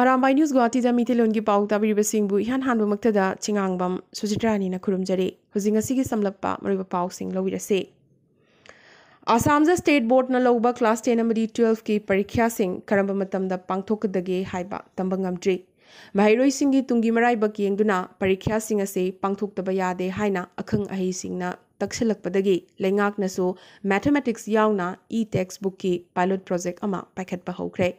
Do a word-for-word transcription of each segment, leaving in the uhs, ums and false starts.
Arambai news ꯒꯨꯋꯥꯍꯥꯇꯤꯗ ꯃꯤꯇꯩꯂꯣꯟꯒꯤ ꯄꯥꯎ ꯇꯥꯕꯤꯔꯤꯕꯁꯤꯡꯕꯨ ꯏꯍꯥꯟ ꯍꯥꯟꯕꯃꯛꯇꯗ ꯆꯤꯉꯥꯡꯕꯝ ꯁꯨꯖꯤꯇ꯭ꯔꯥꯅꯤꯅ ꯈꯨꯔꯨꯝꯖꯔꯤ꯫ ꯍꯧꯖꯤꯛ ꯉꯁꯤꯒꯤ ꯁꯝꯂꯞꯄ ꯃꯔꯨꯑꯣꯏꯕ ꯄꯥꯎꯁꯤꯡ ꯂꯧꯕꯤꯔꯁꯤ꯫ ꯑꯁꯥꯝꯗ ꯁ꯭ꯇꯦꯠ ꯕꯣꯔꯗꯅ ꯂꯧꯕ ꯀ꯭ꯂꯥꯁ ꯇꯦꯟ ꯑꯃꯗꯤ ꯇꯨꯋꯦꯜꯐꯀꯤ ꯄꯔꯤꯈ꯭ꯌꯥꯁꯤꯡ ꯀꯔꯝꯕ ꯃꯇꯝꯗ ꯄꯥꯡꯊꯣꯛꯀꯗꯒꯦ ꯍꯥꯏꯕ ꯇꯝꯕ ꯉꯝꯗ꯭ꯔꯤ꯫ ꯃꯍꯩꯔꯣꯏꯁꯤꯡꯒꯤ ꯇꯨꯡꯒꯤ ꯃꯔꯥꯏꯕꯛ ꯌꯦꯡꯗꯨꯅ ꯄꯔꯤꯈ꯭ꯌꯥꯁꯤꯡ ꯑꯁꯤ ꯄꯥꯡꯊꯣꯛꯇꯕ ꯌꯥꯗꯦ ꯍꯥꯏꯅ ꯑꯈꯪ ꯑꯍꯩꯁꯤꯡꯅ ꯇꯛꯁꯤꯜꯂꯛꯄꯗꯒꯤ ꯂꯩꯉꯥꯛꯅꯁꯨ ꯃꯦꯊꯃꯦꯇꯤꯛꯁ ꯌꯥꯎꯅ ꯏ ꯇꯦꯛꯁ ꯕꯨꯛꯀꯤ ꯄꯥꯏꯂꯣꯠ ꯄ꯭ꯔꯣꯖꯦꯛ ꯑꯃ ꯄꯥꯏꯈꯠꯄ ꯍꯧꯈ꯭ꯔꯦ꯫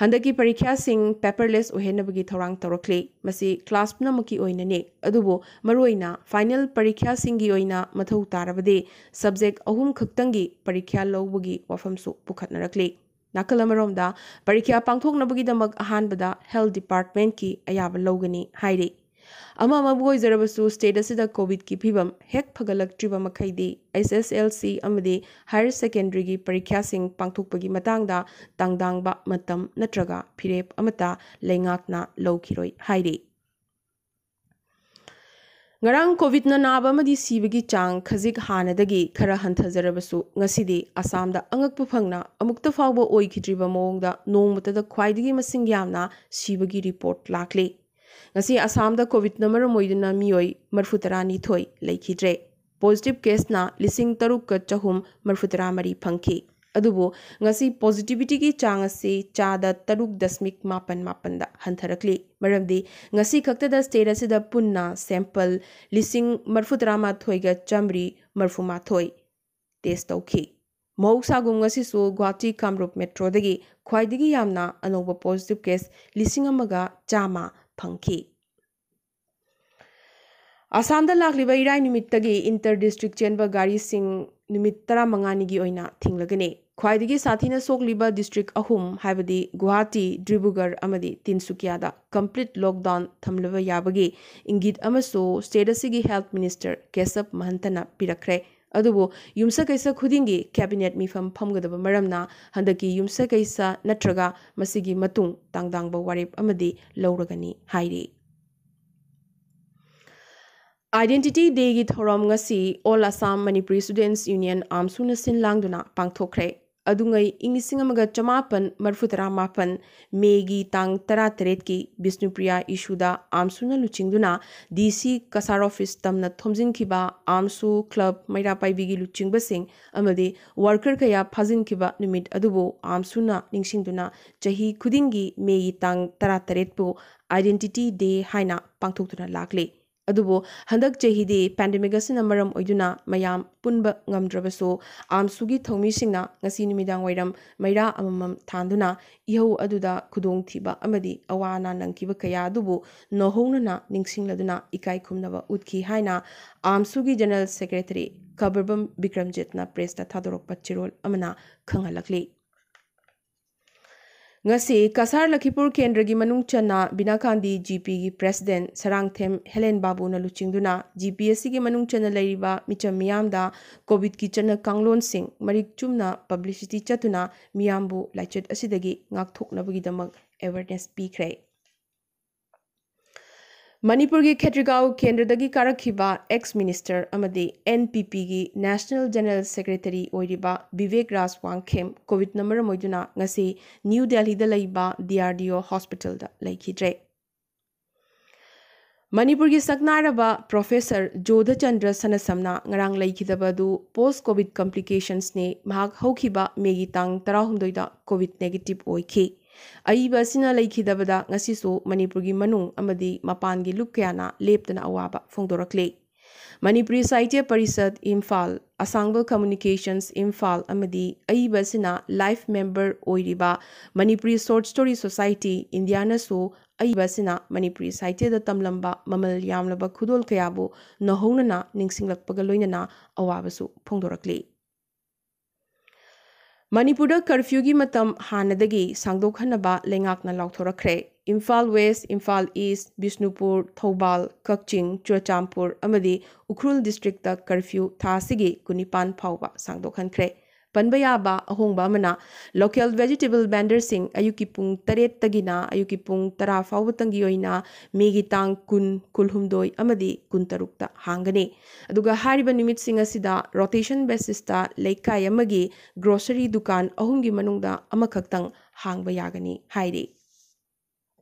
ꯍꯟꯗꯛꯀꯤ ꯄꯔꯤꯈ꯭ꯌꯥꯁꯤꯡ ꯄꯦꯄꯔꯂꯦꯁ ꯑꯣꯏꯍꯟꯅꯕꯒꯤ ꯊꯧꯔꯥꯡ ꯇꯧꯔꯛꯂꯤ꯫ ꯃꯁꯤ ꯀ꯭ꯂꯥꯁ ꯄꯨꯝꯅꯃꯛꯀꯤ ꯑꯣꯏꯅꯅꯤ, ꯑꯗꯨꯕꯨ ꯃꯔꯨꯑꯣꯏꯅ ꯐꯥꯏꯅꯦꯜ ꯄꯔꯤꯈ꯭ꯌꯥꯁꯤꯡꯒꯤ ꯑꯣꯏꯅ ꯃꯊꯧ ꯇꯥꯔꯕꯗꯤ ꯁꯕꯖꯦꯛ ꯑꯍꯨꯝ ꯈꯛꯇꯪꯒꯤ ꯄꯔꯤꯈ꯭ꯌꯥ ꯂꯧꯕꯒꯤ ꯋꯥꯐꯝꯁꯨ ꯄꯨꯈꯠꯅꯔꯛꯂꯤ꯫ ꯅꯥꯀꯜ ꯑꯃꯔꯣꯝꯗ, ꯄꯔꯤꯈ꯭ꯌꯥ ꯄꯥꯡꯊꯣꯛꯅꯕꯒꯤꯗꯃꯛ ꯑꯍꯥꯟꯕꯗ ꯍꯦꯜꯊ ꯗꯤꯄꯥꯔꯠꯃꯦꯟꯠꯀꯤ ꯑꯌꯥꯕ ꯂꯧꯒꯅꯤ ꯍꯥꯏꯔꯤ꯫ ꯑꯃ ꯑꯃꯕꯨ ꯑꯣꯏꯖꯔꯕꯁꯨ, ꯁ꯭ꯇꯦꯠ ꯑꯁꯤꯗ ꯀꯣꯚꯤꯗꯀꯤ ꯐꯤꯕꯝ ꯍꯦꯛ ꯐꯒꯠꯂꯛꯇ꯭ꯔꯤꯕ ꯃꯈꯩꯗꯤ ꯑꯦꯁ ꯑꯦꯁ ꯑꯦꯜ ꯁꯤ ꯑꯃꯗꯤ ꯍꯥꯌꯔ ꯁꯦꯀꯦꯟꯗꯔꯤꯒꯤ ꯄꯔꯤꯈ꯭ꯌꯥꯁꯤꯡ ꯄꯥꯡꯊꯣꯛꯄꯒꯤ ꯃꯇꯥꯡꯗ ꯇꯥꯡꯗꯥꯡꯕ ꯃꯇꯝ ꯅꯠꯇ꯭ꯔꯒ ꯐꯤꯔꯦꯞ ꯑꯃꯠꯇ ꯂꯩꯉꯥꯛꯅ ꯂꯧꯈꯤꯔꯣꯏ ꯍꯥꯏꯔꯤ꯫ ꯉꯔꯥꯡ ꯀꯣꯚꯤꯗꯅ ꯅꯥꯕ ꯑꯃꯗꯤ ꯁꯤꯕꯒꯤ ꯆꯥꯡ ꯈꯖꯤꯛ ꯍꯥꯟꯅꯗꯒꯤ ꯈꯔ ꯍꯟꯊꯖꯔꯕꯁꯨ, ꯉꯁꯤꯗꯤ ꯑꯁꯥꯝꯗ ꯑꯉꯛꯄ ꯐꯪꯅ ꯑꯃꯨꯛꯇ ꯐꯥꯎꯕ ꯑꯣꯏꯈꯤꯗ꯭ꯔꯤꯕ ꯃꯑꯣꯡꯗ ꯅꯣꯡꯃꯇꯗ ꯈ꯭ꯋꯥꯏꯗꯒꯤ ꯃꯁꯤꯡ ꯌꯥꯝꯅ ꯁꯤꯕꯒꯤ ꯔꯤꯄꯣꯔꯠ ꯂꯥꯛꯂꯤ꯫ ꯉꯁꯤ ꯑꯁꯥꯝꯗ ꯀꯣꯚꯤꯗꯅ ꯃꯔꯝ ꯑꯣꯏꯗꯨꯅ ꯃꯤꯑꯣꯏ ꯃꯔꯤꯐꯨ ꯇꯔꯥꯅꯤꯊꯣꯏ ꯂꯩꯈꯤꯗ꯭ꯔꯦ꯫ ꯄꯣꯖꯤꯇꯤꯚ ꯀꯦꯁꯅ ꯂꯤꯁꯤꯡ ꯇꯔꯨꯛꯀ ꯆꯍꯨꯝ ꯃꯔꯤꯐꯨ ꯇꯔꯥ ꯃꯔꯤ ꯐꯪꯈꯤ꯫ ꯑꯗꯨꯕꯨ ꯉꯁꯤ ꯄꯣꯖꯤꯇꯤꯚꯤꯇꯤꯒꯤ ꯆꯥꯡ ꯑꯁꯤ ꯆꯥꯗ ꯇꯔꯨꯛ ꯗꯁꯃꯤꯛ ꯃꯥꯄꯟ ꯃꯥꯄꯟꯗ ꯍꯟꯊꯔꯛꯂꯤ꯫ ꯃꯔꯝꯗꯤ ꯉꯁꯤ ꯈꯛꯇꯗ ꯁ꯭ꯇꯦꯠ ꯑꯁꯤꯗ ꯄꯨꯟꯅ ꯁꯦꯝꯄꯜ ꯂꯤꯁꯤꯡ ꯃꯔꯤꯐꯨ ꯇꯔꯥꯃꯥꯊꯣꯏꯒ ꯆꯥꯃꯔꯤ ꯃꯔꯤꯐꯨ ꯃꯥꯊꯣꯏ ꯇꯦꯁ ꯇꯧꯈꯤ꯫ ꯃꯍꯧꯁꯥꯒꯨꯝ ꯉꯁꯤꯁꯨ ꯒꯨꯋꯥꯍꯥꯇꯤ ꯀꯥꯃꯔꯨꯞ ꯃꯦꯇ꯭ꯔꯣꯗꯒꯤ ꯈ꯭ꯋꯥꯏꯗꯒꯤ ꯌꯥꯝꯅ ꯑꯅꯧꯕ ꯄꯣꯖꯤꯇꯤꯚ ꯀꯦꯁ ꯂꯤꯁꯤꯡ ꯑꯃꯒ ꯆꯥꯝꯃ ꯐꯪꯈꯤ꯫ ꯑꯁꯥꯝꯗ ꯂꯥꯛꯂꯤꯕ ꯏꯔꯥꯏ ꯅꯨꯃꯤꯠꯇꯒꯤ ꯏꯟꯇꯔ ꯗꯤꯁꯇ꯭ꯔꯤꯛ ꯆꯦꯟꯕ ꯒꯥꯔꯤꯁꯤꯡ ꯅꯨꯃꯤꯠ ꯇꯔꯥꯃꯉꯥꯅꯤꯒꯤ ꯑꯣꯏꯅ ꯊꯤꯡꯂꯒꯅꯤ꯫ ꯈ꯭ꯋꯥꯏꯗꯒꯤ ꯁꯥꯊꯤꯅ ꯁꯣꯛꯂꯤꯕ ꯗꯤꯁꯇ꯭ꯔꯤꯛ ꯑꯍꯨꯝ, ꯍꯥꯏꯕꯗꯤ ꯒꯨꯋꯥꯍꯥꯇꯤ, ꯗꯤꯕ꯭ꯔꯨꯒꯔ ꯑꯃꯗꯤ ꯇꯤꯟꯁꯨꯀꯤꯌꯥꯗ ꯀꯝꯄ꯭ꯂꯤꯠ ꯂꯣꯛꯗꯥꯎꯟ ꯊꯝꯂꯕ ꯌꯥꯕꯒꯤ ꯏꯪꯒꯤꯠ ꯑꯃꯁꯨ ꯁ꯭ꯇꯦꯠ ꯑꯁꯤꯒꯤ ꯍꯦꯜꯊ ꯃꯤꯅꯤꯁꯇꯔ ꯀꯦꯁꯕ ꯃꯍꯟꯇꯅ ꯄꯤꯔꯛꯈ꯭ꯔꯦ꯫ ꯑꯗꯨꯕꯨ ꯌꯨꯝꯁꯀꯩꯁ ꯈꯨꯗꯤꯡꯒꯤ ꯀꯦꯕꯤꯅꯦꯠ ꯃꯤꯐꯝ ꯐꯝꯒꯗꯕ ꯃꯔꯝꯅ ꯍꯟꯗꯛꯀꯤ ꯌꯨꯝꯁꯀꯩꯁ ꯅꯠꯇ꯭ꯔꯒ ꯃꯁꯤꯒꯤ ꯃꯇꯨꯡ ꯇꯥꯡꯗꯥꯡꯕ ꯋꯥꯔꯦꯞ ꯑꯃꯗꯤ ꯂꯧꯔꯒꯅꯤ ꯍꯥꯏꯔꯤ꯫ ꯑꯥꯏꯗꯦꯟꯇꯤꯇꯤ ꯗꯦꯒꯤ ꯊꯧꯔꯝ ꯉꯁꯤ ꯑꯣꯜ ꯑꯁꯥꯝ ꯃꯅꯤꯄꯨꯔꯤ ꯁ꯭ꯇꯨꯗꯦꯟꯠꯁ ꯌꯨꯅꯤꯌꯟ, ꯑꯥꯝꯁꯨꯅ ꯁꯤꯟ ꯂꯥꯡꯗꯨꯅ ꯄꯥꯡꯊꯣꯛꯈ꯭ꯔꯦ꯫ ꯑꯗꯨꯉꯩ ꯏꯪ ꯂꯤꯁꯤꯡ ꯑꯃꯒ ꯆꯃꯥꯄꯟ ꯃꯔꯤꯐꯨ ꯇꯔꯥ ꯃꯥꯄꯟ ꯃꯦꯒꯤ ꯇꯥꯡ ꯇꯔꯥ ꯇꯔꯦꯠꯀꯤ ꯕꯤꯁꯅꯨꯄ꯭ꯔꯤꯌꯥ ꯏꯁꯨꯗ ꯑꯥꯝꯁꯨꯅ ꯂꯨꯆꯤꯡꯗꯨꯅ ꯗꯤ ꯁꯤ ꯀꯁꯥꯔ ꯑꯣꯐꯤꯁ ꯇꯝꯅ ꯊꯣꯝꯖꯤꯟꯈꯤꯕ ꯑꯥꯝꯁꯨ ꯀ꯭ꯂꯕ ꯃꯩꯔꯥ ꯄꯥꯏꯕꯤꯒꯤ ꯂꯨꯆꯤꯡꯕꯁꯤꯡ ꯑꯃꯗꯤ ꯋꯥꯔꯀꯔ ꯀꯌꯥ ꯐꯥꯖꯤꯟꯈꯤꯕ ꯅꯨꯃꯤꯠ ꯑꯗꯨꯕꯨ ꯑꯥꯝꯁꯨꯅ ꯅꯤꯡꯁꯤꯡꯗꯨꯅ ꯆꯍꯤ ꯈꯨꯗꯤꯡꯒꯤ ꯃꯦꯒꯤ ꯇꯥꯡ ꯇꯔꯥ ꯇꯔꯦꯠꯄꯨ Identity Day ꯍꯥꯏꯅ ꯄꯥꯡꯊꯣꯛꯇꯨꯅ ꯂꯥꯛꯂꯤ꯫ ꯑꯗꯨꯕꯨ ꯍꯟꯗꯛ ꯆꯍꯤꯗꯤ ꯄꯦꯟꯗꯦꯃꯤꯛ ꯑꯁꯤꯅ ꯃꯔꯝ ꯑꯣꯏꯗꯨꯅ ꯃꯌꯥꯝ ꯄꯨꯟꯕ ꯉꯝꯗ꯭ꯔꯕꯁꯨ, ꯑꯥꯝꯁꯨꯒꯤ ꯊꯧꯃꯤꯁꯤꯡꯅ ꯉꯁꯤ ꯅꯨꯃꯤꯗꯥꯡ ꯋꯥꯏꯔꯝ ꯃꯩꯔꯥ ꯑꯃꯃꯝ ꯊꯥꯟꯗꯨꯅ ꯏꯍꯧ ꯑꯗꯨꯗ ꯈꯨꯗꯣꯡꯊꯤꯕ ꯑꯃꯗꯤ ꯑꯋꯥ ꯑꯅꯥ ꯅꯪꯈꯤꯕ ꯀꯌꯥ ꯑꯗꯨꯕꯨ ꯅꯧꯍꯧꯅꯅ ꯅꯤꯡꯁꯤꯡꯂꯗꯨꯅ ꯏꯀꯥꯏ ꯈꯨꯝꯅꯕ ꯎꯠꯈꯤ ꯍꯥꯏꯅ ꯑꯥꯝꯁꯨꯒꯤ ꯖꯦꯅꯔꯦꯜ ꯁꯦꯀ꯭ꯔꯦꯇꯔꯤ ꯈꯕꯔꯕꯝ ꯕꯤꯀ꯭ꯔꯝꯖꯤꯠꯅ ꯄ꯭ꯔꯦꯁꯇ ꯊꯥꯗꯣꯔꯛꯄ ꯆꯦꯔꯣꯜ ꯑꯃꯅ ꯈꯪꯍꯜꯂꯛꯂꯤ꯫ ꯉꯁꯤ ꯀꯁꯥꯔ ꯂꯈꯤꯄꯨꯔ ꯀꯦꯟꯗ꯭ꯔꯒꯤ ꯃꯅꯨꯡ ꯆꯟꯅ ꯕꯤꯅꯥꯀꯥꯟꯗꯤ ꯖꯤꯄꯤꯒꯤ ꯄ꯭ꯔꯦꯁꯤꯗꯦꯟ ꯁꯔꯥꯡꯊꯦꯝ ꯍꯦꯂꯦꯟ ꯕꯥꯕꯨꯅ ꯂꯨꯆꯤꯡꯗꯨꯅ ꯖꯤꯄꯤ ꯑꯁꯤꯒꯤ ꯃꯅꯨꯡ ꯆꯟꯅ ꯂꯩꯔꯤꯕ ꯃꯤꯆꯝ ꯃꯤꯌꯥꯝꯗ ꯀꯣꯚꯤꯗꯀꯤ ꯆꯠꯅ ꯀꯥꯡꯂꯣꯟꯁꯤꯡ ꯃꯔꯤꯛ ꯆꯨꯝꯅ ꯄꯕ꯭ꯂꯤꯁꯤꯇꯤ ꯆꯠꯇꯨꯅ ꯃꯤꯌꯥꯝꯕꯨ ꯂꯥꯏꯆꯠ ꯑꯁꯤꯗꯒꯤ ꯉꯥꯛꯊꯣꯛꯅꯕꯒꯤꯗꯃꯛ ꯑꯦꯋꯦꯔꯅꯦꯁ ꯄꯤꯈ꯭ꯔꯦ꯫ ꯃꯅꯤꯄꯨꯔꯒꯤ ꯈꯦꯇ꯭ꯔꯤꯒꯥꯎ ꯀꯦꯟꯗ꯭ꯔꯗꯒꯤ ꯀꯥꯔꯛꯈꯤꯕ ꯑꯦꯛꯁ ꯃꯤꯅꯤꯁꯇꯔ ꯑꯃꯗꯤ ꯑꯦꯟ ꯄꯤ ꯄꯤꯒꯤ ꯅꯦꯁꯅꯦꯜ ꯖꯦꯅꯔꯦꯜ ꯁꯦꯀ꯭ꯔꯦꯇꯔꯤ ꯑꯣꯏꯔꯤꯕ ꯕꯤꯕꯦꯛ ꯔꯥꯖ ꯋꯥꯡꯈꯦꯝ ꯀꯣꯚꯤꯗꯅ ꯃꯔꯝ ꯑꯣꯏꯗꯨꯅ ꯉꯁꯤ ꯅ꯭ꯌꯨ ꯗꯦꯜꯍꯤꯗ ꯂꯩꯕ ꯗꯤ ꯑꯥꯔ ꯗꯤ ꯑꯣ ꯍꯣꯁꯄꯤꯇꯥꯜꯗ ꯂꯩꯈꯤꯗ꯭ꯔꯦ꯫ ꯃꯅꯤꯄꯨꯔꯒꯤ ꯁꯛꯅꯥꯏꯔꯕ ꯄ꯭ꯔꯣꯐꯦꯁꯔ ꯖꯣꯙꯆꯟꯗ꯭ꯔ ꯁꯅꯥꯁꯝꯅ ꯉꯔꯥꯡ ꯂꯩꯈꯤꯗꯕ ꯑꯗꯨ ꯄꯣꯁ ꯀꯣꯚꯤꯗ ꯀꯝꯄ꯭ꯂꯤꯀꯦꯁꯟꯁꯅꯤ꯫ ꯃꯍꯥꯛ ꯍꯧꯈꯤꯕ ꯃꯦꯒꯤ ꯇꯥꯡ ꯇꯔꯥꯍꯨꯝꯗꯣꯏꯗ ꯀꯣꯚꯤꯗ ꯅꯦꯒꯦꯇꯤꯚ ꯑꯣꯏꯈꯤ꯫ ꯑꯏꯕ ꯑꯁꯤꯅ ꯂꯩꯈꯤꯗꯕꯗ ꯉꯁꯤꯁꯨ ꯃꯅꯤꯄꯨꯔꯒꯤ ꯃꯅꯨꯡ ꯑꯃꯗꯤ ꯃꯄꯥꯟꯒꯤ ꯂꯨꯞ ꯀꯌꯥꯅ ꯂꯦꯞꯇꯅ ꯑꯋꯥꯕ ꯐꯣꯡꯗꯣꯔꯛꯂꯤ꯫ ꯃꯅꯤꯄꯨꯔꯤ ꯁꯥꯍꯤꯇ꯭ꯌ ꯄꯔꯤꯁꯠ ꯏꯝꯐꯥꯜ, ꯑꯁꯥꯡꯕ ꯀꯝꯃꯨꯅꯤꯀꯦꯁꯟꯁ ꯏꯝꯐꯥꯜ ꯑꯃꯗꯤ ꯑꯏꯕ ꯑꯁꯤꯅ ꯂꯥꯏꯐ ꯃꯦꯝꯕꯔ ꯑꯣꯏꯔꯤꯕ ꯃꯅꯤꯄꯨꯔꯤ ꯁꯣꯔꯠ ꯁ꯭ꯇꯣꯔꯤ ꯁꯣꯁꯥꯏꯇꯤ ꯏꯟꯗꯤꯌꯥꯅꯁꯨ ꯑꯏꯕ ꯑꯁꯤꯅ ꯃꯅꯤꯄꯨꯔꯤ ꯁꯥꯍꯤꯇ꯭ꯌꯗ ꯇꯝꯂꯝꯕ ꯃꯃꯜ ꯌꯥꯝꯂꯕ ꯈꯨꯗꯣꯜ ꯀꯌꯥꯕꯨ ꯅꯧꯍꯧꯅꯅ ꯅꯤꯡꯁꯤꯡꯂꯛꯄꯒ ꯂꯣꯏꯅꯅ ꯑꯋꯥꯕꯁꯨ ꯐꯣꯡꯗꯣꯔꯛꯂꯤ꯫ ꯃꯅꯤꯄꯨꯔꯗ ꯀꯔꯐ꯭ꯌꯨꯒꯤ ꯃꯇꯝ ꯍꯥꯟꯅꯗꯒꯤ ꯁꯥꯡꯗꯣꯛꯍꯟꯅꯕ ꯂꯩꯉꯥꯛꯅ ꯂꯥꯎꯊꯣꯔꯛꯈ꯭ꯔꯦ꯫ ꯏꯝꯐꯥꯜ ꯋꯦꯁ, ꯏꯝꯐꯥꯜ ꯏꯁ, ꯕꯤꯁꯅꯨꯄꯨꯔ, ꯊꯧꯕꯥꯜ, ꯀꯛꯆꯤꯡ, ꯆꯨꯔꯆꯥꯟꯄꯨꯔ ꯑꯃꯗꯤ ꯎꯈ꯭ꯔꯨꯜ ꯗꯤꯁꯇ꯭ꯔꯤꯛꯇ ꯀꯔꯐ꯭ꯌꯨ ꯊꯥ ꯑꯁꯤꯒꯤ ꯀꯨꯟꯅꯤꯄꯥꯟ ꯐꯥꯎꯕ ꯁꯥꯡꯗꯣꯛꯍꯟꯈ꯭ꯔꯦ꯫ ꯄꯟꯕ ꯌꯥꯕ ꯑꯍꯣꯡꯕ ꯑꯃꯅ, local vegetable vendorꯁꯤꯡ ꯑꯌꯨꯛꯀꯤ ꯄꯨꯡ ꯇꯔꯦꯠꯇꯒꯤꯅ ꯑꯌꯨꯛꯀꯤ ꯄꯨꯡ ꯇꯔꯥ ꯐꯥꯎꯕꯇꯪꯒꯤ ꯑꯣꯏꯅ ꯃꯦꯒꯤ ꯇꯥꯡ ꯀꯨꯟ, ꯀꯨꯟꯍꯨꯝꯗꯣꯏ ꯑꯃꯗꯤ ꯀꯨꯟꯇꯔꯨꯛꯇ ꯍꯥꯡꯒꯅꯤ꯫ ꯑꯗꯨꯒ ꯍꯥꯏꯔꯤꯕ ꯅꯨꯃꯤꯠꯁꯤꯡ ꯑꯁꯤꯗ rotation basisꯇ ꯂꯩꯀꯥꯏ ꯑꯃꯒꯤ grocery ꯗꯨꯀꯥꯟ ꯑꯍꯨꯝꯒꯤ ꯃꯅꯨꯡꯗ ꯑꯃꯈꯛꯇꯪ ꯍꯥꯡꯕ ꯌꯥꯒꯅꯤ ꯍꯥꯏꯔꯤ꯫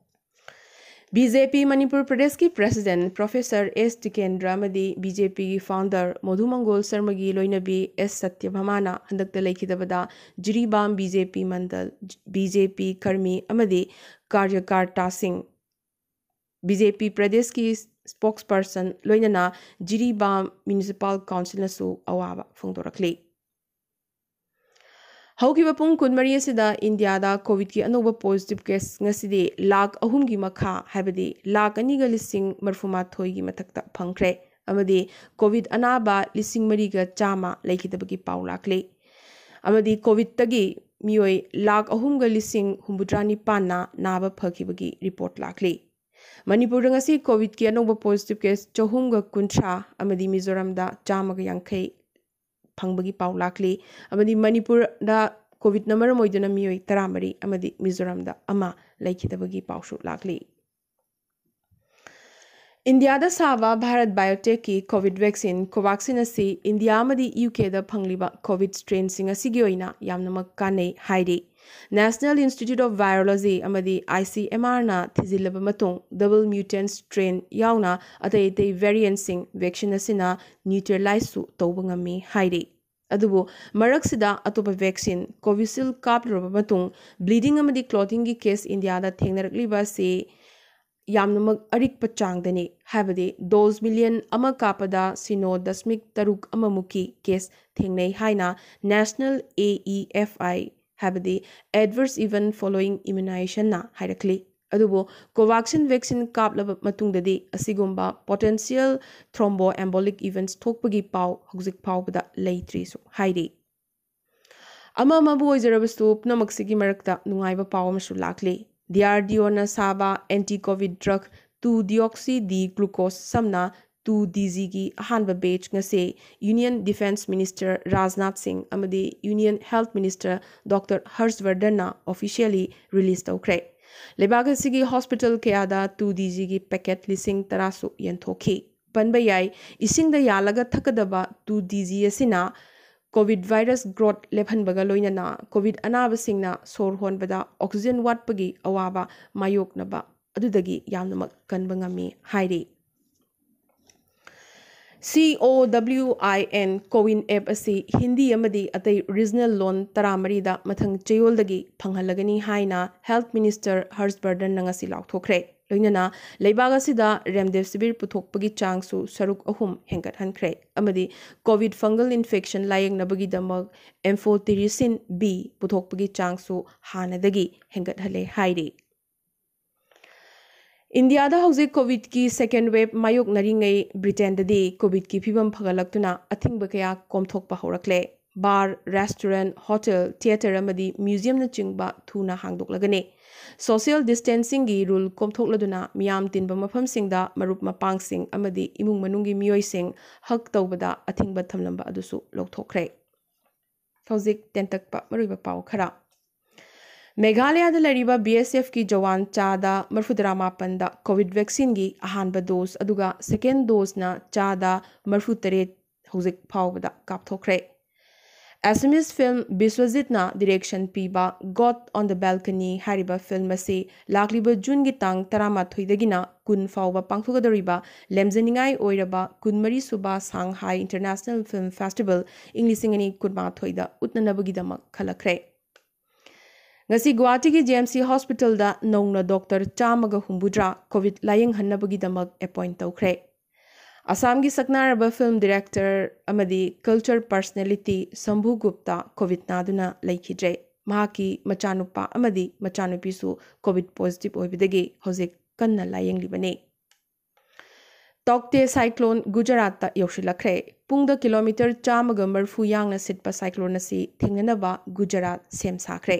ꯕꯤ ꯖꯦ ꯄꯤ ꯃꯅꯤꯄꯨꯔ ꯄ꯭ꯔꯗꯦꯁꯀꯤ president Professor ꯑꯦꯁ ꯇꯤꯀꯦꯟꯗ꯭ꯔ ꯑꯃꯗꯤ ꯕꯤ ꯖꯦ ꯄꯤꯒꯤ founder ꯃꯣꯙꯨ ꯃꯪꯒꯣꯜ ꯁꯔꯃꯒꯤ ꯂꯣꯏꯅꯕꯤ ꯑꯦꯁ ꯁꯇ꯭ꯌꯚꯥꯃꯥꯅ ꯍꯟꯗꯛꯇ ꯂꯩꯈꯤꯗꯕꯗ ꯖꯤꯔꯤꯕꯥꯝ ꯕꯤ ꯖꯦ ꯄꯤ ꯃꯟꯗꯜ, ꯕꯤ ꯖꯦ ꯄꯤ ꯀꯔꯃꯤ ꯑꯃꯗꯤ ꯀꯥꯔꯌꯀꯥꯔꯇꯥꯁꯤꯡ, ꯕꯤ ꯖꯦ ꯄꯤ ꯄ꯭ꯔꯗꯦꯁꯀꯤ spokesperson ꯂꯣꯏꯅꯅ ꯖꯤꯔꯤꯕꯥꯝ Municipal Councilꯅꯁꯨ ꯑꯋꯥꯕ ꯐꯣꯡꯗꯣꯔꯛꯂꯤ꯫ ꯍꯧꯈꯤꯕ ꯄꯨꯡ ꯀꯨꯟꯃꯔꯤ ꯑꯁꯤꯗ ꯏꯟꯗꯤꯌꯥꯗ ꯀꯣꯚꯤꯗꯀꯤ ꯑꯅꯧꯕ positive case ꯉꯁꯤꯗꯤ ꯂꯥꯈ ꯑꯍꯨꯝꯒꯤ ꯃꯈꯥ, ꯍꯥꯏꯕꯗꯤ ꯂꯥꯈ ꯑꯅꯤꯒ ꯂꯤꯁꯤꯡ ꯃꯔꯤꯐꯨꯃꯥꯊꯣꯏꯒꯤ ꯃꯊꯛꯇ ꯐꯪꯈ꯭ꯔꯦ ꯑꯃꯗꯤ ꯀꯣꯚꯤꯗ ꯑꯅꯥꯕ ꯂꯤꯁꯤꯡ ꯃꯔꯤꯒ ꯆꯥꯝꯃ ꯂꯩꯈꯤꯗꯕꯒꯤ ꯄꯥꯎ ꯂꯥꯛꯂꯤ꯫ ꯑꯃꯗꯤ ꯀꯣꯚꯤꯗꯇꯒꯤ ꯃꯤꯑꯣꯏ ꯂꯥꯈ ꯑꯍꯨꯝꯒ ꯂꯤꯁꯤꯡ ꯍꯨꯝꯐꯨꯇꯔꯥ ꯅꯤꯄꯥꯟꯅ ꯅꯥꯕ ꯐꯈꯤꯕꯒꯤ report ꯂꯥꯛꯂꯤ꯫ ꯃꯅꯤꯄꯨꯔꯗ ꯉꯁꯤ ꯀꯣꯚꯤꯗꯀꯤ ꯑꯅꯧꯕ positive case ꯆꯍꯨꯝꯒ ꯀꯨꯟꯊ꯭ꯔꯥ ꯑꯃꯗꯤ ꯃꯤꯖꯣꯔꯥꯝꯗ ꯆꯥꯝꯃꯒ ꯌꯥꯡꯈꯩ ꯐꯪꯕꯒꯤ ꯄꯥꯎ ꯂꯥꯛꯂꯤ꯫ ꯑꯃꯗꯤ ꯃꯅꯤꯄꯨꯔꯗ ꯀꯣꯚꯤꯗꯅ ꯃꯔꯝ ꯑꯣꯏꯗꯨꯅ ꯃꯤꯑꯣꯏ ꯇꯔꯥꯃꯔꯤ ꯑꯃꯗꯤ ꯃꯤꯖꯣꯔꯥꯝꯗ ꯑꯃ ꯂꯩꯈꯤꯗꯕꯒꯤ ꯄꯥꯎꯁꯨ ꯂꯥꯛꯂꯤ꯫ ꯏꯟꯗꯤꯌꯥꯗ ꯁꯥꯕ ꯚꯥꯔꯠ ꯕꯥꯏꯑꯣꯇꯦꯛꯀꯤ ꯀꯣꯚꯤꯗ vaccine Covaxin ꯑꯁꯤ ꯏꯟꯗꯤꯌꯥ ꯑꯃꯗꯤ ꯌꯨ ꯀꯦꯗ ꯐꯪꯂꯤꯕ ꯀꯣꯚꯤꯗ strainꯁꯤꯡ ꯑꯁꯤꯒꯤ ꯑꯣꯏꯅ ꯌꯥꯝꯅꯃꯛ ꯀꯥꯟꯅꯩ ꯍꯥꯏꯔꯤ꯫ National Institute of Virology ꯑꯃꯗꯤ I C M Rꯅ ꯊꯤꯖꯤꯜꯂꯕ ꯃꯇꯨꯡ, double mutant strain ꯌꯥꯎꯅ ꯑꯇꯩ ꯑꯇꯩ variantꯁꯤꯡ vaccine ꯑꯁꯤꯅ neutralizeꯁꯨ ꯇꯧꯕ ꯉꯝꯃꯤ ꯍꯥꯏꯔꯤ꯫ ꯑꯗꯨꯕꯨ ꯃꯔꯛꯁꯤꯗ ꯑꯇꯣꯞꯄ vaccine Covishield ꯀꯥꯞꯂꯨꯔꯕ ꯃꯇꯨꯡ bleeding ꯑꯃꯗꯤ clottingꯒꯤ case ꯏꯟꯗꯤꯌꯥꯗ ꯊꯦꯡꯅꯔꯛꯂꯤꯕ ꯑꯁꯤ ꯌꯥꯝꯅꯃꯛ ꯑꯔꯤꯛꯄ ꯆꯥꯡꯗꯅꯤ, ꯍꯥꯏꯕꯗꯤ dose million ꯑꯃ ꯀꯥꯞꯄꯗ ꯁꯤꯅꯣ ꯗꯁꯃꯤꯛ ꯇꯔꯨꯛ ꯑꯃꯃꯨꯛꯀꯤ case ꯊꯦꯡꯅꯩ ꯍꯥꯏꯅ National A E F I, ꯍꯥꯏꯕꯗꯤ Adverse Event Following Immunizationꯅ ꯍꯥꯏꯔꯛꯂꯤ꯫ ꯑꯗꯨꯕꯨ Covaxin vaccine ꯀꯥꯞꯂꯕ ꯃꯇꯨꯡꯗꯗꯤ ꯑꯁꯤꯒꯨꯝꯕ potential thromboembolic events ꯊꯣꯛꯄꯒꯤ ꯄꯥꯎ ꯍꯧꯖꯤꯛ ꯐꯥꯎꯕꯗ ꯂꯩꯇ꯭ꯔꯤꯁꯨ ꯍꯥꯏꯔꯤ꯫ ꯑꯃ ꯑꯃꯕꯨ ꯑꯣꯏꯖꯔꯕꯁꯨ, ꯄꯨꯝꯅꯃꯛꯁꯤꯒꯤ ꯃꯔꯛꯇ ꯅꯨꯡꯉꯥꯏꯕ ꯄꯥꯎ ꯑꯃꯁꯨ ꯂꯥꯛꯂꯤ꯫ D R D Oꯅ ꯁꯥꯕ anti-covid drug two deoxy D glucose ꯁꯝꯅ ꯇꯨ ꯗꯤ ꯖꯤꯒꯤ ꯑꯍꯥꯟꯕ ꯕꯦꯆ ꯉꯁꯤ Union Defence Minister ꯔꯥꯖꯅꯥꯊ ꯁꯤꯡ ꯑꯃꯗꯤ Union Health Minister Doctor ꯍꯔꯁ ꯕꯔꯙꯟꯅ officially release ꯇꯧꯈ꯭ꯔꯦ꯫ ꯂꯩꯕꯥꯛ ꯑꯁꯤꯒꯤ ꯍꯣꯁꯄꯤꯇꯥꯜ ꯀꯌꯥꯗ ꯇꯨ ꯗꯤ ꯖꯤꯒꯤ ꯄꯦꯀꯦꯠ ꯂꯤꯁꯤꯡ ꯇꯔꯥꯁꯨ ꯌꯦꯟꯊꯣꯛꯈꯤ꯫ ꯄꯟꯕ ꯌꯥꯏ, ꯏꯁꯤꯡꯗ ꯌꯥꯜꯂꯒ ꯊꯛꯀꯗꯕ ꯇꯨ ꯗꯤ ꯖꯤ ꯑꯁꯤꯅ ꯀꯣꯚꯤꯗ ꯚꯥꯏꯔꯁ ꯒ꯭ꯔꯣꯊ ꯂꯦꯞꯍꯟꯕꯒ ꯂꯣꯏꯅꯅ ꯀꯣꯚꯤꯗ ꯑꯅꯥꯕꯁꯤꯡꯅ ꯁꯣꯔ ꯍꯣꯟꯕꯗ ꯑꯣꯛꯁꯤꯖꯦꯟ ꯋꯥꯠꯄꯒꯤ ꯑꯋꯥꯕ ꯃꯥꯌꯣꯛꯅꯕ ꯑꯗꯨꯗꯒꯤ ꯌꯥꯝꯅꯃꯛ ꯀꯟꯕ ꯉꯝꯃꯤ ꯍꯥꯏꯔꯤ꯫ C O W I N CoWIN app ꯑꯁꯤ ꯍꯤꯟꯗꯤ ꯑꯃꯗꯤ ꯑꯇꯩ ꯔꯤꯖꯅꯦꯜ ꯂꯣꯟ ꯇꯔꯥꯃꯔꯤꯗ ꯃꯊꯪ ꯆꯌꯣꯜꯗꯒꯤ ꯐꯪꯍꯜꯂꯒꯅꯤ ꯍꯥꯏꯅ Health Minister ꯍꯔꯁ ꯕꯔꯙꯟꯅ ꯉꯁꯤ ꯂꯥꯎꯊꯣꯛꯈ꯭ꯔꯦ꯫ ꯂꯣꯏꯅꯅ ꯂꯩꯕꯥꯛ ꯑꯁꯤꯗ ꯔꯦꯝꯗꯦꯁꯤꯚꯤꯔ ꯄꯨꯊꯣꯛꯄꯒꯤ ꯆꯥꯡꯁꯨ ꯁꯔꯨꯛ ꯑꯍꯨꯝ ꯍꯦꯟꯒꯠꯍꯟꯈ꯭ꯔꯦ ꯑꯃꯗꯤ ꯀꯣꯚꯤꯗ ꯐꯪꯒꯜ ꯏꯟꯐꯦꯛꯁꯟ ꯂꯥꯌꯦꯡꯅꯕꯒꯤꯗꯃꯛ ꯑꯦꯝꯐꯣꯇꯦꯔꯤꯁꯤꯟ ꯕꯤ ꯄꯨꯊꯣꯛꯄꯒꯤ ꯆꯥꯡꯁꯨ ꯍꯥꯟꯅꯗꯒꯤ ꯍꯦꯟꯒꯠꯍꯜꯂꯦ ꯍꯥꯏꯔꯤ꯫ ꯏꯟꯗꯤꯌꯥꯗ ꯍꯧꯖꯤꯛ ꯀꯣꯚꯤꯗꯀꯤ ꯁꯦꯀꯦꯟ ꯋꯦꯕ ꯃꯥꯌꯣꯛꯅꯔꯤꯉꯩ ꯕ꯭ꯔꯤꯇꯦꯟꯗꯗꯤ ꯀꯣꯚꯤꯗꯀꯤ ꯐꯤꯕꯝ ꯐꯒꯠꯂꯛꯇꯨꯅ ꯑꯊꯤꯡꯕ ꯀꯌꯥ ꯀꯣꯝꯊꯣꯛꯄ ꯍꯧꯔꯛꯂꯦ꯫ ꯕꯥꯔ, ꯔꯦꯁꯇꯨꯔꯦꯟ, ꯍꯣꯇꯦꯜ, ꯊꯤꯌꯦꯇꯔ ꯑꯃꯗꯤ ꯃ꯭ꯌꯨꯖꯤꯌꯝꯅꯆꯤꯡꯕ ꯊꯨꯅ ꯍꯥꯡꯗꯣꯛꯂꯒꯅꯤ꯫ ꯁꯣꯁꯤꯌꯦꯜ ꯗꯤꯁꯇꯦꯟꯁꯤꯡꯒꯤ ꯔꯨꯜ ꯀꯣꯝꯊꯣꯛꯂꯗꯨꯅ ꯃꯤꯌꯥꯝ ꯇꯤꯟꯕ ꯃꯐꯝꯁꯤꯡꯗ ꯃꯔꯨꯞ ꯃꯄꯥꯡꯁꯤꯡ ꯑꯃꯗꯤ ꯏꯃꯨꯡ ꯃꯅꯨꯡꯒꯤ ꯃꯤꯑꯣꯏꯁꯤꯡ ꯍꯛ ꯇꯧꯕꯗ ꯑꯊꯤꯡꯕ ꯊꯝꯂꯝꯕ ꯑꯗꯨꯁꯨ ꯂꯧꯊꯣꯛꯈ꯭ꯔꯦ꯫ ꯍꯧꯖꯤꯛ ꯇꯦꯟꯇꯛꯄ ꯃꯔꯨꯑꯣꯏꯕ ꯄꯥꯎ ꯈꯔ꯫ ꯃꯦꯘꯥꯂꯌꯥꯗ ꯂꯩꯔꯤꯕ B S F ꯀꯤ ꯖꯋꯥꯟ ꯆꯥꯗ ꯃꯔꯐꯨꯇꯔꯥ ꯃꯥꯄꯟꯗ ꯀꯣꯚꯤꯗ ꯚꯦꯛꯁꯤꯟꯒꯤ ꯑꯍꯥꯟꯕ ꯗꯣꯁ ꯑꯗꯨꯒ ꯁꯦꯀꯦꯟ ꯗꯣꯁꯅ ꯆꯥꯗ ꯃꯔꯐꯨꯇꯔꯦꯠ ꯍꯧꯖꯤꯛ ꯐꯥꯎꯕꯗ ꯀꯥꯞꯊꯣꯛꯈ꯭ꯔꯦ꯫ ꯑꯦꯁꯥꯃꯤꯁ ꯐꯤꯜꯝ ꯕꯤꯁ꯭ꯋꯖꯤꯠꯅ ꯗꯤꯔꯦꯛꯁꯟ ꯄꯤꯕ God on the Balcony ꯍꯥꯏꯔꯤꯕ ꯐꯤꯜꯝ ꯑꯁꯤ ꯂꯥꯛꯂꯤꯕ ꯖꯨꯟꯒꯤ ꯇꯥꯡ ꯇꯔꯥꯃꯥꯊꯣꯏꯗꯒꯤꯅ ꯀꯨꯟ ꯐꯥꯎꯕ ꯄꯥꯡꯊꯣꯛꯀꯗꯧꯔꯤꯕ ꯂꯦꯝꯖꯅꯤꯡꯉꯥꯏ ꯑꯣꯏꯔꯕ ꯀꯨꯟꯃꯔꯤ ꯁꯨꯕ ꯁꯥꯡꯍꯥꯏ ꯏꯟꯇꯔꯅꯦꯁꯅꯦꯜ ꯐꯤꯜꯝ ꯐꯦꯁꯇꯤꯚꯦꯜ ꯏꯪ ꯂꯤꯁꯤꯡ ꯑꯅꯤ ꯀꯨꯟꯃꯥꯊꯣꯏꯗ ꯎꯠꯅꯅꯕꯒꯤꯗꯃꯛ ꯈꯜꯂꯛꯈ꯭ꯔꯦ꯫ ꯉꯁꯤ ꯒꯨꯋꯥꯍꯥꯇꯤꯒꯤ J M C ꯍꯣꯁꯄꯤꯇꯥꯜꯗ ꯅꯧꯅ ꯗꯣꯛꯇꯔ ꯆꯥꯝꯃꯒ ꯍꯨꯝꯐꯨꯇꯔꯥ ꯀꯣꯚꯤꯗ ꯂꯥꯌꯦꯡꯍꯟꯅꯕꯒꯤꯗꯃꯛ ꯑꯦꯄꯣꯏꯟꯠ ꯇꯧꯈ꯭ꯔꯦ꯫ ꯑꯁꯥꯝꯒꯤ ꯁꯛꯅꯥꯏꯔꯕ ꯐꯤꯜꯝ ꯗꯤꯔꯦꯛꯇꯔ ꯑꯃꯗꯤ ꯀꯜꯆꯔ ꯄꯔꯁꯅꯦꯂꯤꯇꯤ ꯁꯝꯚꯨ ꯒꯨꯞꯇꯥ ꯀꯣꯚꯤꯗ ꯅꯥꯗꯨꯅ ꯂꯩꯈꯤꯗ꯭ꯔꯦ꯫ ꯃꯍꯥꯛꯀꯤ ꯃꯆꯥꯅꯨꯄꯥ ꯑꯃꯗꯤ ꯃꯆꯥꯅꯨꯄꯤꯁꯨ ꯀꯣꯚꯤꯗ ꯄꯣꯖꯤꯇꯤꯚ ꯑꯣꯏꯕꯗꯒꯤ ꯍꯧꯖꯤꯛ ꯀꯟꯅ ꯂꯥꯌꯦꯡꯂꯤꯕꯅꯤ꯫ ꯇꯧꯛꯇꯦ ꯁꯥꯏꯀ꯭ꯂꯣꯟ ꯒꯨꯖꯔꯥꯠꯇ ꯌꯧꯁꯤꯜꯂꯛꯈ꯭ꯔꯦ꯫ ꯄꯨꯡꯗ ꯀꯤꯂꯣꯃꯤꯇꯔ ꯆꯥꯝꯃꯒ ꯃꯔꯐꯨ ꯌꯥꯡꯅ ꯁꯤꯠꯄ ꯁꯥꯏꯀ꯭ꯂꯣꯟ ꯑꯁꯤ ꯊꯦꯡꯅꯅꯕ ꯒꯨꯖꯔꯥꯠ ꯁꯦꯝ ꯁꯥꯈ꯭ꯔꯦ꯫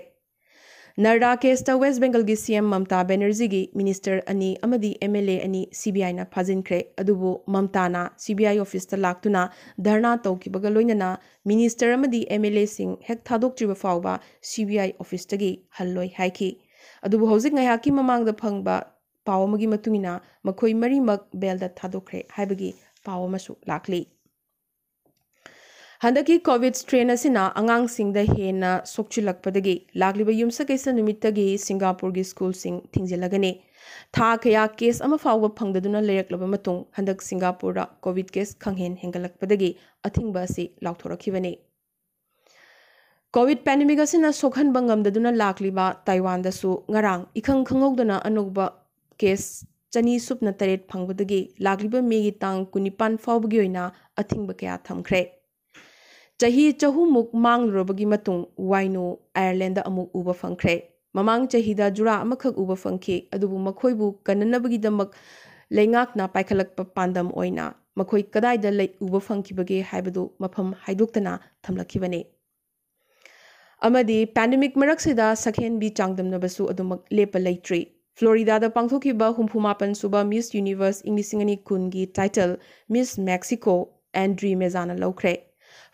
ꯅꯔꯗꯥ ꯀꯦꯁꯇ ꯋꯦꯁ ꯕꯦꯡꯒꯜꯒꯤ ꯁꯤ ꯑꯦꯝ ꯃꯝꯇꯥ ꯕꯦꯅꯔꯖꯤꯒꯤ ꯃꯤꯅꯤꯁꯇꯔ ꯑꯅꯤ ꯑꯃꯗꯤ ꯑꯦꯝ ꯑꯦꯜ ꯑꯦ ꯑꯅꯤ ꯁꯤ ꯕꯤ ꯑꯥꯏꯅ ꯐꯥꯖꯤꯟꯈ꯭ꯔꯦ꯫ ꯑꯗꯨꯕꯨ ꯃꯝꯇꯥꯅ ꯁꯤ ꯕꯤ ꯑꯥꯏ ꯑꯣꯐꯤꯁꯇ ꯂꯥꯛꯇꯨꯅ ꯙꯔꯅꯥ ꯇꯧꯈꯤꯕꯒ ꯂꯣꯏꯅꯅ ꯃꯤꯅꯤꯁꯇꯔ ꯑꯃꯗꯤ ꯑꯦꯝ ꯑꯦꯜ ꯑꯦꯁꯤꯡ ꯍꯦꯛ ꯊꯥꯗꯣꯛꯇ꯭ꯔꯤꯕ ꯐꯥꯎꯕ ꯁꯤ ꯕꯤ ꯑꯥꯏ ꯑꯣꯐꯤꯁꯇꯒꯤ ꯍꯜꯂꯣꯏ ꯍꯥꯏꯈꯤ꯫ ꯑꯗꯨꯕꯨ ꯍꯧꯖꯤꯛ ꯉꯥꯏꯍꯥꯛꯀꯤ ꯃꯃꯥꯡꯗ ꯐꯪꯕ ꯄꯥꯎ ꯑꯃꯒꯤ ꯃꯇꯨꯡ ꯏꯟꯅ ꯃꯈꯣꯏ ꯃꯔꯤꯃꯛ ꯕꯦꯜꯗ ꯊꯥꯗꯣꯛꯈ꯭ꯔꯦ ꯍꯥꯏꯕꯒꯤ ꯄꯥꯎ ꯑꯃꯁꯨ ꯂꯥꯛꯂꯤ꯫ ꯍꯟꯗꯛꯀꯤ ꯀꯣꯚꯤꯗ ꯁ꯭ꯇ꯭ꯔꯦꯟ ꯑꯁꯤꯅ ꯑꯉꯥꯡꯁꯤꯡꯗ ꯍꯦꯟꯅ ꯁꯣꯛꯆꯤꯜꯂꯛꯄꯗꯒꯤ ꯂꯥꯛꯂꯤꯕ ꯌꯨꯝꯁꯀꯩꯁ ꯅꯨꯃꯤꯠꯇꯒꯤ ꯁꯤꯡꯒꯥꯄꯨꯔꯒꯤ ꯁ꯭ꯀꯨꯜꯁꯤꯡ ꯊꯤꯡꯖꯤꯜꯂꯒꯅꯤ꯫ ꯊꯥ ꯀꯌꯥ ꯀꯦꯁ ꯑꯃ ꯐꯥꯎꯕ ꯐꯪꯗꯗꯨꯅ ꯂꯩꯔꯛꯂꯕ ꯃꯇꯨꯡ ꯍꯟꯗꯛ ꯁꯤꯡꯒꯥꯄꯨꯔꯗ ꯀꯣꯚꯤꯗ ꯀꯦꯁ ꯈꯪꯍꯦꯟ ꯍꯦꯟꯒꯠꯂꯛꯄꯗꯒꯤ ꯑꯊꯤꯡꯕ ꯑꯁꯤ ꯂꯥꯎꯊꯣꯔꯛꯈꯤꯕꯅꯤ꯫ ꯀꯣꯚꯤꯗ ꯄꯦꯟꯗꯦꯃꯤꯛ ꯑꯁꯤꯅ ꯁꯣꯛꯍꯟꯕ ꯉꯝꯗꯗꯨꯅ ꯂꯥꯛꯂꯤꯕ ꯇꯥꯏꯋꯥꯟꯗꯁꯨ ꯉꯔꯥꯡ ꯏꯈꯪ ꯈꯪꯍꯧꯗꯅ ꯑꯅꯧꯕ ꯀꯦꯁ ꯆꯅꯤ ꯁꯨꯞꯅ ꯇꯔꯦꯠ ꯐꯪꯕꯗꯒꯤ ꯂꯥꯛꯂꯤꯕ ꯃꯦꯒꯤ ꯇꯥꯡ ꯀꯨꯟꯅꯤꯄꯥꯟ ꯐꯥꯎꯕꯒꯤ ꯑꯣꯏꯅ ꯑꯊꯤꯡꯕ ꯀꯌꯥ ꯊꯝꯈ꯭ꯔꯦ꯫ ꯆꯍꯤ ꯆꯍꯨꯝꯃꯨꯛ ꯃꯥꯡꯂꯨꯔꯕꯒꯤ ꯃꯇꯨꯡ ꯋꯥꯏꯅꯨ ꯑꯥꯌꯔꯂꯦꯟꯗ ꯑꯃꯨꯛ ꯎꯕ ꯐꯪꯈ꯭ꯔꯦ꯫ ꯃꯃꯥꯡ ꯆꯍꯤꯗ ꯖꯨꯔꯥ ꯑꯃꯈꯛ ꯎꯕ ꯐꯪꯈꯤ, ꯑꯗꯨꯕꯨ ꯃꯈꯣꯏꯕꯨ ꯀꯟꯅꯅꯕꯒꯤꯗꯃꯛ ꯂꯩꯉꯥꯛꯅ ꯄꯥꯏꯈꯠꯂꯛꯄ ꯄꯥꯟꯗꯝ ꯑꯣꯏꯅ ꯃꯈꯣꯏ ꯀꯗꯥꯏꯗ ꯂꯩ-, ꯎꯕ ꯐꯪꯈꯤꯕꯒꯦ ꯍꯥꯏꯕꯗꯨ ꯃꯐꯝ ꯍꯥꯏꯗꯣꯛꯇꯅ ꯊꯝꯂꯛꯈꯤꯕꯅꯤ꯫ ꯑꯃꯗꯤ ꯄꯦꯟꯗꯦꯃꯤꯛ ꯃꯔꯛꯁꯤꯗ ꯁꯛꯍꯦꯟꯕꯤ ꯆꯥꯡꯗꯝꯅꯕꯁꯨ ꯑꯗꯨꯃꯛ ꯂꯦꯞꯄ ꯂꯩꯇ꯭ꯔꯤ꯫ ꯐ꯭ꯂꯣꯔꯤꯗꯥꯗ ꯄꯥꯡꯊꯣꯛꯈꯤꯕ ꯍꯨꯝꯐꯨ ꯃꯥꯄꯟ ꯁꯨꯕ ꯃꯤꯁ ꯌꯨꯅꯤꯚꯔꯁ ꯏꯪ ꯂꯤꯁꯤꯡ ꯑꯅꯤ ꯀꯨꯟꯒꯤ ꯇꯥꯏꯇꯜ ꯃꯤꯁ ꯃꯦꯛꯁꯤꯀꯣ ꯑꯦꯟꯗ꯭ꯔꯤ ꯃꯦꯖꯥꯅ ꯂꯧꯈ꯭ꯔꯦ꯫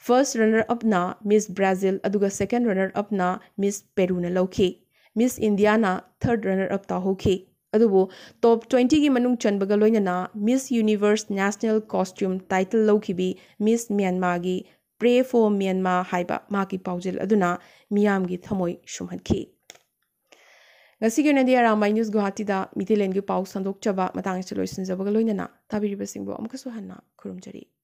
ꯐꯥꯔꯁ ꯔꯅꯔ ꯑꯞꯅ ꯃꯤꯁ ꯕ꯭ꯔꯥꯖꯤꯜ ꯑꯗꯨꯒ ꯁꯦꯀꯦꯟ ꯔꯅꯔ ꯑꯞꯅ ꯃꯤꯁ ꯄꯦꯔꯨꯅ ꯂꯧꯈꯤ꯫ ꯃꯤꯁ ꯏꯟꯗꯤꯌꯥꯅ ꯊꯥꯔꯗ ꯔꯅꯔ ꯑꯞ ꯇꯥꯍꯧꯈꯤ꯫ ꯑꯗꯨꯕꯨ ꯇꯣꯞ ꯇ꯭ꯋꯦꯟꯇꯤꯒꯤ ꯃꯅꯨꯡ ꯆꯟꯕꯒ ꯂꯣꯏꯅꯅ ꯃꯤꯁ ꯌꯨꯅꯤꯚꯔꯁ ꯅꯦꯁꯅꯦꯜ ꯀꯣꯁꯇ꯭ꯌꯨꯝ ꯇꯥꯏꯇꯜ ꯂꯧꯈꯤꯕꯤ ꯃꯤꯁ ꯃ꯭ꯌꯥꯟꯃꯥꯔꯒꯤ ꯄ꯭ꯔꯦ ꯐꯣꯔ ꯃ꯭ꯌꯥꯟꯃꯥꯔ ꯍꯥꯏꯕ ꯃꯍꯥꯛꯀꯤ ꯄꯥꯎꯖꯦꯜ ꯑꯗꯨꯅ ꯃꯤꯌꯥꯝꯒꯤ ꯊꯃꯣꯏ ꯁꯨꯝꯍꯠꯈꯤ꯫ ꯉꯁꯤꯒꯤ ꯑꯣꯏꯅꯗꯤ ꯑꯔꯥꯝꯕꯥꯏ ꯅ꯭ꯌꯨꯁ ꯒꯨꯋꯥꯍꯥꯇꯤꯗ ꯃꯤꯇꯩꯂꯦꯟꯒꯤ ꯄꯥꯎ ꯁꯟꯗꯣꯛꯆꯕ ꯃꯇꯥꯡ ꯑꯁꯤꯗ ꯂꯣꯏꯁꯤꯟꯖꯕꯒ ꯂꯣꯏꯅꯅ ꯇꯥꯕꯤꯔꯤꯕꯁꯤꯡꯕꯨ ꯑꯃꯨꯛꯀꯁꯨ ꯍꯟꯅ ꯈꯨꯔꯨꯝꯖꯔꯤ꯫